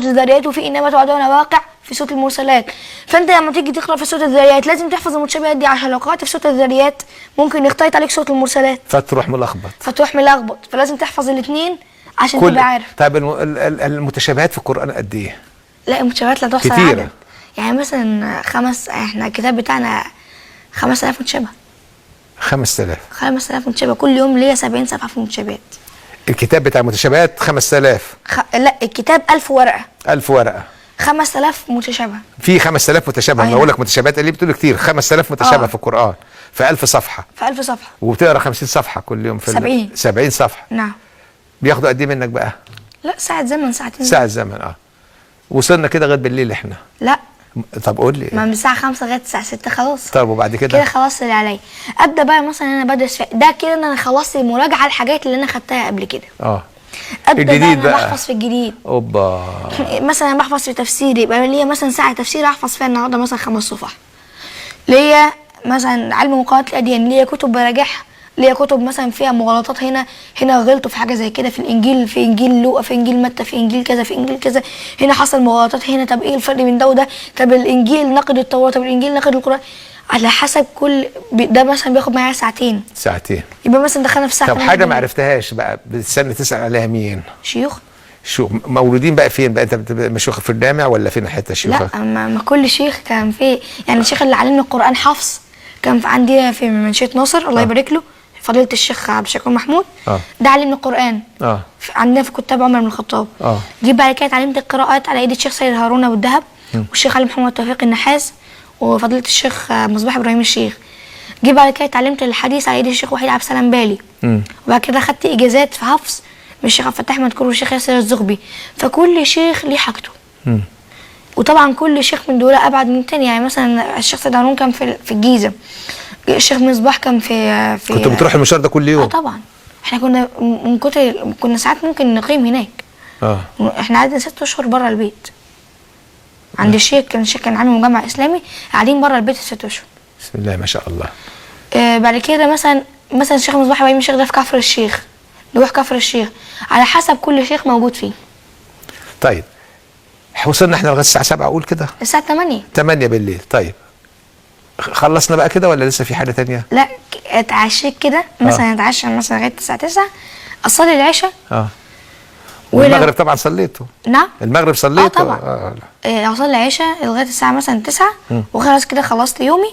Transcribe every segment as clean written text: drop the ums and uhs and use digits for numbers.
الذاريات، وفي انما توعدون واقع في سورة المرسلات. فانت لما تيجي تقرا في سورة الذاريات لازم تحفظ المتشابهات دي، عشان لو قرات في سورة الذاريات ممكن يختلط عليك سورة المرسلات فتروح ملخبط، فتروح ملخبط. فلازم تحفظ الاثنين عشان تبقى عارف. طيب المتشابهات في القران قد ايه؟ لا المتشابهات لا تحصى كتيرة. عدد. يعني مثلا احنا الكتاب بتاعنا 5000 متشابه. 5000. 5000 متشابه، كل يوم ليا 70 صفحة في المتشابهات. الكتاب بتاع المتشابهات 5000؟ لا الكتاب 1000 ورقة. 1000 ورقة. 5000 متشابهة. في 5000 متشابهة. انا أيوة. بقول لك متشابهات اللي بتقول كتير، 5000 متشابهة في القران في 1000 صفحة. في 1000 صفحة. وبتقرا 50 صفحة كل يوم في 70. 70 صفحة. نعم. بياخدوا قد ايه منك بقى؟ لا ساعة زمن، ساعتين. ساعة زمن. وصلنا كده لغاية بالليل احنا. لا. طب قول لي. ما من الساعة 5 لغاية الساعة 6 خلاص. طب وبعد كده؟ كده خلصت اللي عليا. ابدا بقى مثلا انا بدرس ده كده ان انا خلصت المراجعة الحاجات اللي انا خدتها قبل كده. ابدا الجديد بقى انا بقى. بحفظ في الجديد. اوبا. مثلا بحفظ في تفسيري، يبقى ليا مثلا ساعة تفسير احفظ فيها النهارده مثلا 5 صفح. ليا مثلا علم مقالات الاديان، ليا كتب براجعها، ليا كتب مثلا فيها مغالطات، هنا غلطوا في حاجة زي كده في الانجيل، في انجيل لوقا، في انجيل متى، في انجيل كذا، في انجيل كذا، هنا حصل مغالطات هنا، طب ايه الفرق بين ده وده، طب الانجيل نقد التوراة، طب الانجيل نقد القران، على حسب كل ده مثلا بياخد معايا ساعتين. ساعتين. يبقى مثلا دخلنا في ساعة. طب حاجة ما عرفتهاش بقى بتستنى تسال عليها مين؟ شيوخ. شو مولودين بقى فين بقى؟ انت بتبقى مشيوخ في الجامع ولا فين حتة شيوخك؟ لا ما كل شيخ كان فيه، يعني الشيخ اللي علمني القران حفظ كان في عندي في منشيه ناصر الله يبارك له، فضيلة الشيخ عبد الشكور محمود. ده علمني القرآن. عندنا في كتاب عمر بن الخطاب. جيت بعد كده اتعلمت القراءات على ايد الشيخ سيد هارون ابو الدهب، والشيخ علي محمد توفيق النحاس، وفضيلة الشيخ مصباح ابراهيم الشيخ. جيت بعد كده اتعلمت الحديث على ايد الشيخ وحيد عبد السلام بالي. وبعد كده خدت اجازات في حفظ من الشيخ عبد الفتاح مدكور والشيخ ياسر الزغبي. فكل شيخ ليه حاجته. وطبعا كل شيخ من دول ابعد من التاني، يعني مثلا الشيخ سيد هارون كان في الجيزة، الشيخ مصباح كان في كنت بتروح المشوار ده كل يوم؟ طبعا احنا كنا من كتر كنا ساعات ممكن نقيم هناك. احنا قعدنا 6 اشهر بره البيت عند الشيخ، كان الشيخ كان عامل مجمع اسلامي، قاعدين بره البيت 6 اشهر. بسم الله ما شاء الله. بعد كده مثلا الشيخ مصباح ابراهيم الشيخ ده في كفر الشيخ، نروح كفر الشيخ، على حسب كل شيخ موجود فيه. طيب وصلنا احنا لغاية الساعة 7 اقول كده؟ الساعة 8. 8 بالليل. طيب خلصنا بقى كده ولا لسه في حاجة تانية؟ لا اتعشيت كده مثلا، اتعشى مثلا لغاية الساعة 9، اصلي العشاء. والمغرب طبعا صليته. نعم المغرب صليته. طبعا. اصلي العشاء لغاية الساعة مثلا 9 وخلاص كده خلصت يومي.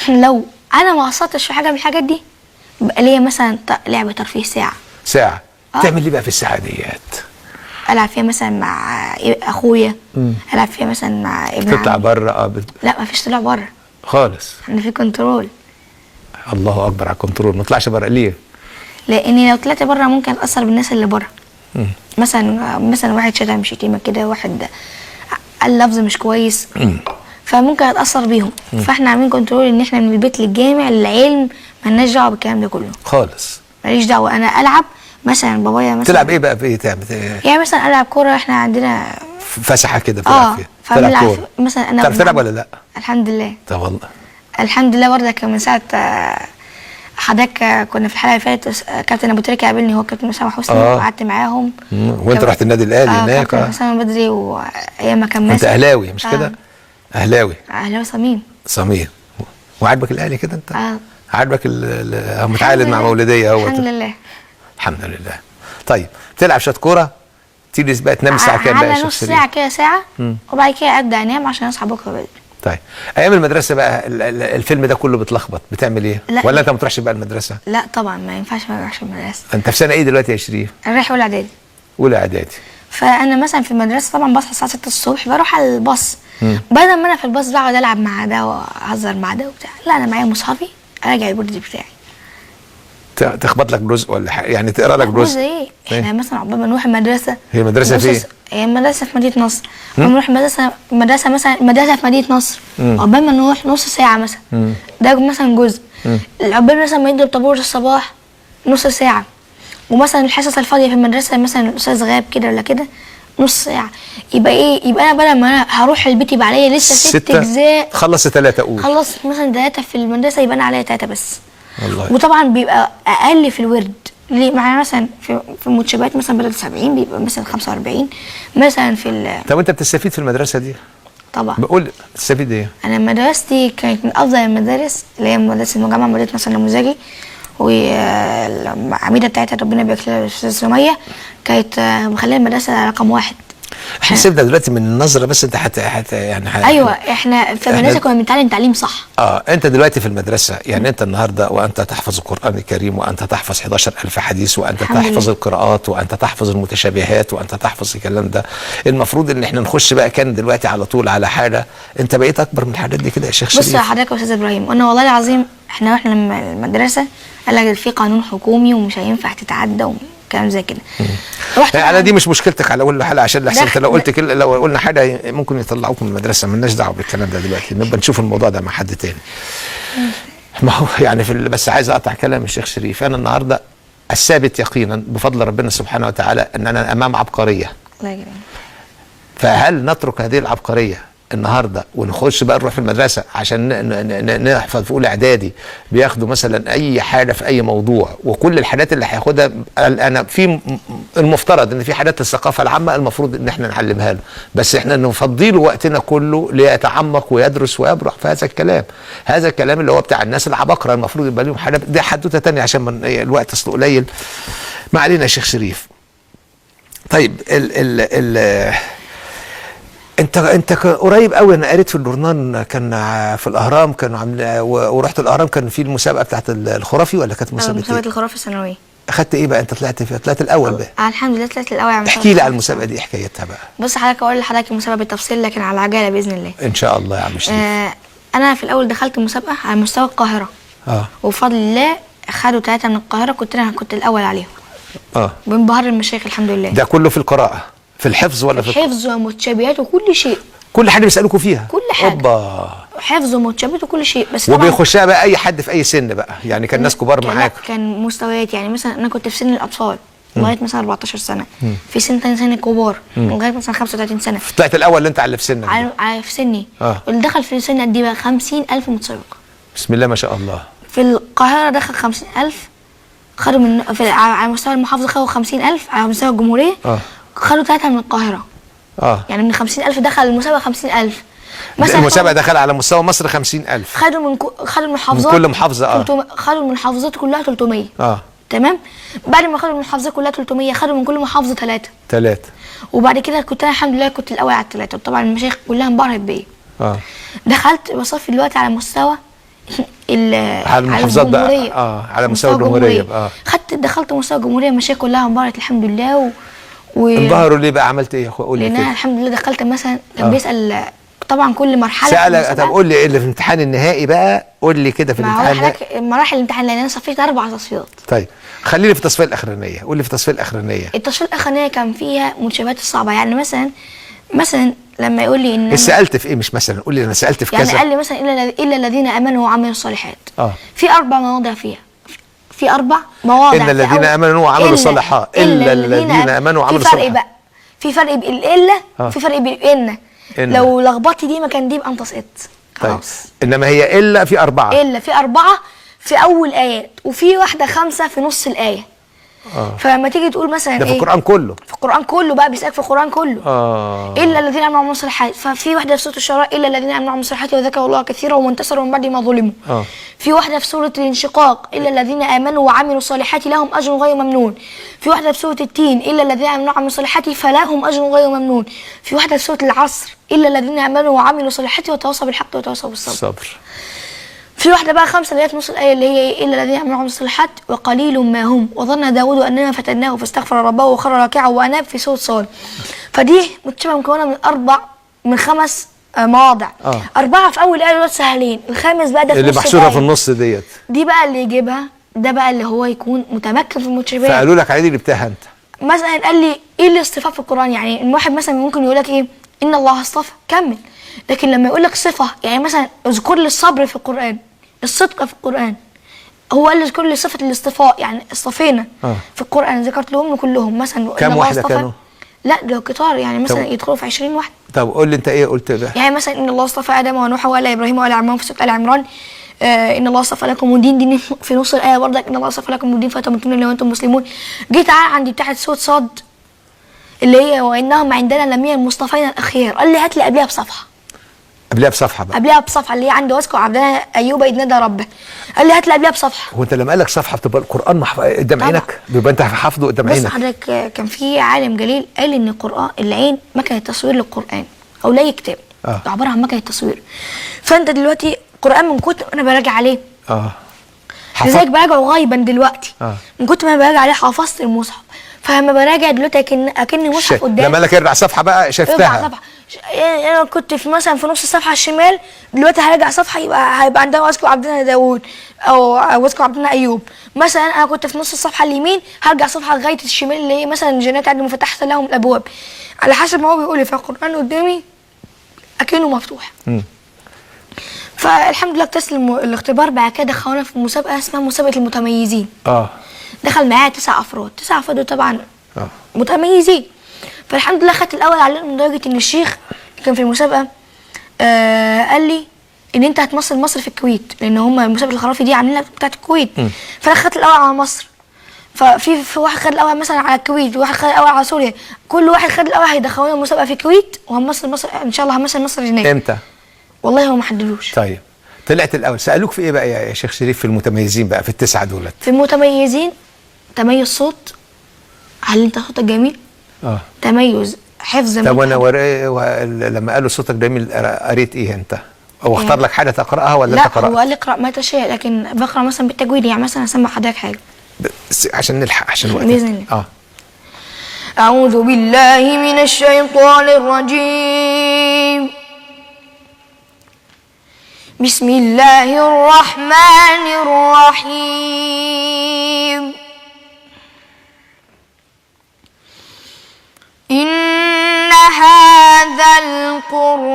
لو انا ما قصرتش في حاجة من الحاجات دي بقى ليا مثلا لعبه ترفيه ساعة. ساعة. تعمل ايه بقى في الساعة ديت؟ العب فيها مثلا مع اخويا، العب فيها مثلا مع ابن تطلع عمي. بره؟ لا مفيش طلوع بره خالص. احنا في control. الله اكبر على ال control، ما تطلعش بره ليه؟ لاني لو طلعت بره ممكن اتاثر بالناس اللي بره. مثلا واحد شتم شتيمه كده، واحد قال لفظ مش كويس، فممكن اتاثر بيهم. فاحنا عاملين control ان احنا من البيت للجامع للعلم، مالناش دعوه بالكلام ده كله خالص. ماليش دعوه. انا العب مثلا بابايا مثلا. تلعب ايه بقى؟ في ايه تعمل؟ يعني مثلا العب كورة، احنا عندنا فسحة كده بتلعب فيها. فبنلعب تلعب كورة مثلا انا تعرف تلعب ولا لا؟ الحمد لله. طب والله الحمد لله. برضه كان من ساعة حضرتك كنا في الحلقة اللي فاتت كابتن ابو تريكه قابلني، هو كابتن اسامة حسني، وقعدت معاهم. وانت رحت النادي الاهلي هناك. كابتن اسامة بدري وايام ما كان ماسك. انت اهلاوي مش كده؟ اهلاوي. اهلاوي صميم. صميم. وعاجبك الاهلي كده انت؟ عاجبك متعادل مع مولوديه اهو. الحمد لله. الحمد لله. طيب تلعب شوية كورة، تيجي بقى تنام الساعة كام بقى؟ على نص ساعة كده، ساعة، وبعد كده ابدا انام عشان اصحى بكره بدري. طيب ايام المدرسة بقى الفيلم ده كله بتلخبط، بتعمل ايه؟ لا ولا انت ما بتروحش بقى المدرسة؟ لا طبعا ما ينفعش ما اروحش المدرسة. انت في سنة ايه دلوقتي يا شريف؟ انا رايح اولى اعدادي. اولى اعدادي. فانا مثلا في المدرسة طبعا بصحى الساعة 6 الصبح، بروح على الباص. بدل ما انا في الباص بقعد العب مع ده واهزر مع ده وبتاع، لا انا معايا مصحفي اراجع البورد بتاعي. تخبط لك جزء ولا حاجة؟ يعني تقرا لك جزء؟ ايه؟ احنا مثلا عقبال ما نروح المدرسة. هي المدرسة فين؟ هي المدرسة في مدينة نصر. عقبال ما نروح المدرسة مثلا، المدرسة في مدينة نصر، عقبال ما نروح نص ساعة مثلا، ده مثلا جزء. عقبال مثلا ما يضرب طابور الصباح نص ساعة، ومثلا الحصص الفاضيه في المدرسة مثلا الاستاذ غاب كده ولا كده نص ساعة، يبقى ايه؟ يبقى انا بدل ما انا هروح البيت يبقى عليا لسه 6 اجزاء. خلص 3 قول. خلص مثلا 3 في المدرسة، يبقى انا عليا 3 بس. والله. وطبعا بيبقى اقل في الورد. ليه؟ معايا مثلا في المتشابهات مثلا بدل 70 بيبقى مثلا 45 مثلا في. طب انت بتستفيد في المدرسة دي؟ طبعا. بقول بتستفيد ايه؟ انا مدرستي كانت من افضل المدارس، اللي هي مدرسه المجمع مدينة نصر النموذجي، والعميده بتاعتها ربنا يبارك لها الاستاذة سميه، كانت مخليه المدرسة رقم 1. احنا سيبنا دلوقتي من النظرة، بس انت يعني ايوه، احنا في المدرسة كنا بنتعلم تعليم صح. انت دلوقتي في المدرسة، يعني انت النهارده وانت تحفظ القران الكريم، وانت تحفظ 11000 حديث، وانت تحفظ القراءات، وانت تحفظ المتشابهات، وانت تحفظ الكلام ده، المفروض ان احنا نخش بقى كان دلوقتي على طول على حاجة. انت بقيت اكبر من الحاجات دي كده يا شيخ شريف. بص يا حضرتك يا استاذ ابراهيم، انا والله العظيم احنا واحنا لما المدرسة قال لك في قانون حكومي ومش هينفع تتعدى كلام زي كده. رحت على دي مش مشكلتك على كل حال، عشان لحسن انت لو قلت كده، لو قلنا حاجة ممكن يطلعوك من المدرسة، مالناش دعوه بالكلام ده دلوقتي، نبقى نشوف الموضوع ده مع حد تاني. ما هو يعني بس عايز اقطع كلام الشيخ شريف. انا النهارده الثابت يقينا بفضل ربنا سبحانه وتعالى ان انا امام عبقرية. الله يكرمك. فهل نترك هذه العبقرية النهارده ونخش بقى نروح في المدرسة عشان نحفظ في اولى اعدادي بياخدوا مثلا اي حاجة في اي موضوع، وكل الحاجات اللي هياخدها انا في المفترض ان في حاجات الثقافة العامة المفروض ان احنا نعلمها له، بس احنا نفضي له وقتنا كله ليتعمق ويدرس ويبرح في هذا الكلام. هذا الكلام اللي هو بتاع الناس العباقرة المفروض يبقى لهم حاجات. دي حدوتة ثانية عشان الوقت اصله قليل. ما علينا يا شيخ شريف. طيب ال ال ال انت قريب قوي، انا قريت في الجورنان كان في الاهرام، كانوا عامل، ورحت الاهرام كان في المسابقة بتاعت الخرافي، ولا كانت مسابقة ايه؟ مسابقة الخرافي الثانوية. اخدت ايه بقى؟ انت طلعت الاول بقى. الحمد لله طلعت الاول. احكي لي على المسابقة دي، حكايتها بقى. بص حضرتك، اقول لحضرتك المسابقة بالتفصيل لكن على العجالة باذن الله. ان شاء الله يا عم شريف. انا في الاول دخلت مسابقة على مستوى القاهرة. وبفضل الله خدوا 3 من القاهرة، كنت الاول عليهم. بانبهار المشايخ الحمد لله. ده كله في القراءة، في الحفظ ولا في الحفظ ومتشابهات وكل شيء؟ كل حاجة بيسالوكوا فيها؟ كل حاجة. اوبا، حفظ ومتشابهات وكل شيء. بس وبيخشها بقى اي حد في اي سن بقى، يعني كان ناس كبار معاك؟ كان مستويات، يعني مثلا انا كنت في سن الاطفال لغاية مثلا 14 سنة، في سن ثاني سن الكبار لغاية مثلا 35 سنة. طلعت الاول اللي انت على اللي في سنك؟ على في سني. اللي دخل في سن قد ايه بقى؟ 50000 متسابق. بسم الله ما شاء الله. في القاهرة دخل 50000، خدوا من على مستوى المحافظة خدوا 50000، على مستوى الجمهورية خدوا 3 من القاهرة. يعني من 50000 دخل المسابقة 50000 مثلا. المسابقة دخل على مستوى مصر 50000. خدوا خدوا المحافظات من كل محافظة. خدوا من المحافظات كلها 300. تمام. بعد ما خدوا المحافظات كلها 300، خدوا من كل محافظة 3. وبعد كده كنت انا الحمد لله كنت الاول على ال3، وطبعا المشايخ كلها انبهرت بيا. دخلت بصفي دلوقتي على مستوى على المحافظات بقى. على مستوى الجمهورية. دخلت مستوى الجمهورية، المشايخ كلها انبهرت الحمد لله. انبهروا ليه بقى؟ عملت ايه يا اخويا؟ قول لي كده. لان الحمد لله دخلت مثلا كان بيسال طبعا كل مرحلة سأل. طب قول لي ايه اللي في الامتحان النهائي بقى؟ قول لي كده في الامتحان النهائي مراحل الامتحان، لان انا صفيت 4 تصفيات. طيب خليني في التصفية الاخرانية، قول لي في التصفية الاخرانية. التصفية الاخرانية كان فيها متشابهات الصعبة، يعني مثلا لما يقول لي ان سالت في ايه؟ مش مثلا قول لي انا سالت في كذا، يعني قال لي مثلا الا الذين امنوا وعملوا الصالحات. في 4 مواضع فيها، في 4 مواضع. إلا الذين آمنوا وعملوا الصالحات. إلا الذين آمنوا وعملوا الصالحات. في فرق بقى، في فرق بالإلا، في فرق بالإن. لو لخبطت دي مكان دي يبقى أنت سقطت خلاص. طيب. إنما هي إلا في 4. إلا في 4 في أول آيات، وفي واحدة 5 في نص الآية. فلما تيجي تقول مثلا ده في القرآن كله، في القرآن كله بقى بيسألك في القرآن كله. إلا الذين آمنوا وعملوا الصالحات. ففي واحدة في سورة الشعراء إلا الذين آمنوا وعملوا الصالحات وذكروا الله كثيرا وانتصروا من بعد ما ظلموا. في واحدة في سورة الانشقاق إلا الذين آمنوا وعملوا الصالحات لهم أجر غير ممنون. في واحدة في سورة التين إلا الذين آمنوا وعملوا الصالحات فلهم أجر غير ممنون. في واحدة في سورة العصر إلا الذين آمنوا وعملوا الصالحات وتواصوا بالحق وتواصوا بالصبر. في واحدة بقى 5 اللي هي في نص الآية اللي هي إيه؟ إلا الذين آمنوا وعملوا الصالحات وقليل ما هم وظن داود أننا فتناه فاستغفر ربه وخر راكعا وأناب في سورة صاد. فدي متشابهة مكونة من 5 مواضع. 4 في أول آية دول سهلين، الخامس بقى ده في اللي محشورة في النص ديت، دي بقى اللي يجيبها، ده بقى اللي هو يكون متمكن في المتشابهات. فقالوا لك عليه دي جبتها أنت. مثلا قال لي إيه الاصطفاء في القرآن؟ يعني الواحد مثلا ممكن يقول لك إيه؟ إن الله اصطفى، كمل. لكن لما يقول لك صفة، يعني مثلا اذكر لي الصبر في القرآن، الصدق في القرآن، هو قال لي اذكر لي صفة الاصطفاء، يعني اصطفينا في القرآن، ذكرت لهم كلهم مثلا. كم واحدة كانوا؟ لا ده كتار، يعني مثلا يدخلوا في 20 واحدة. طب قول لي انت ايه قلت بقى؟ يعني مثلا ان الله اصطفى ادم ونوح وآل ابراهيم وآل عمران في سورة آل عمران، ان الله اصطفى لكم الدين، دي في نص الايه برضك ان الله اصطفى لكم الدين فلا تموتن الا وانتم مسلمون. جيت عندي بتاعه سورة صاد اللي هي وانهم عندنا لمن المصطفين الاخيار، قال لي هات لي قبلها بصفحة. قبلها بصفحة بقى. قبلها بصفحة اللي هي عند واذكر عبدنا ايوب اذ نادى ربه، قال لي هات لي قبلها بصفحة. هو انت لما قال لك صفحة بتبقى القران قدام عينك؟ بيبقى انت حافظه قدام عينك. بص حضرتك، كان في عالم جليل قال ان القران العين مكنه تصوير للقران او لا يكتب، عبارة عن مكنه تصوير. فانت دلوقتي قران من كتر انا براجع عليه، لذلك براجعه غايبا دلوقتي، من كتر ما انا براجع عليه حفظت المصحف. فلما براجع دلوقتي اكن مصحف قدامي. لما لك ارجع صفحة بقى شفتها. ارجع صفحة. انا كنت في مثلا في نص الصفحة الشمال، دلوقتي هرجع صفحة يبقى هيبقى عندنا واذكر عبدنا داوود او واذكر عبدنا ايوب. مثلا انا كنت في نص الصفحة اليمين، هرجع صفحة لغاية الشمال اللي هي مثلا جنات عدن مفتحة لهم الابواب، على حسب ما هو بيقول لي. فالقران قدامي اكنه مفتوح. فالحمد لله اجتزت الاختبار. بعد كده دخلونا في مسابقة اسمها مسابقة المتميزين. دخل معايا 9 افراد، 9 افراد طبعا متميزين. فالحمد لله خدت الاول عليهم، لدرجة ان الشيخ كان في المسابقة قال لي ان انت هتمثل مصر في الكويت، لان هم مسابقة الخرافي دي عاملينها بتاعت الكويت. فانا خدت الاول على مصر. ففي واحد خد الاول مثلا على الكويت، وواحد خد الاول على سوريا، كل واحد خد الاول هيدخلونا المسابقة في الكويت وهنمثل مصر ان شاء الله، هنمثل مصر هناك. امتى؟ والله هو ما حددوش. طيب طلعت الاول، سالوك في ايه بقى يا شيخ شريف في المتميزين بقى في ال9 دولت؟ في المتميزين تميز صوت، هل انت صوتك جميل؟ تميز حفظ. طب وانا لما قالوا صوتك جميل قريت ايه انت؟ او اختار لك حاجة تقراها ولا انت قرات؟ لا هو قال لي اقرا ما تشاء، لكن بقرا مثلا بالتجويد. يعني مثلا اسمع حضرتك حاجة عشان نلحق، عشان وقت باذن الله. اعوذ بالله من الشيطان الرجيم، بسم الله الرحمن الرحيم، إن هذا القرآن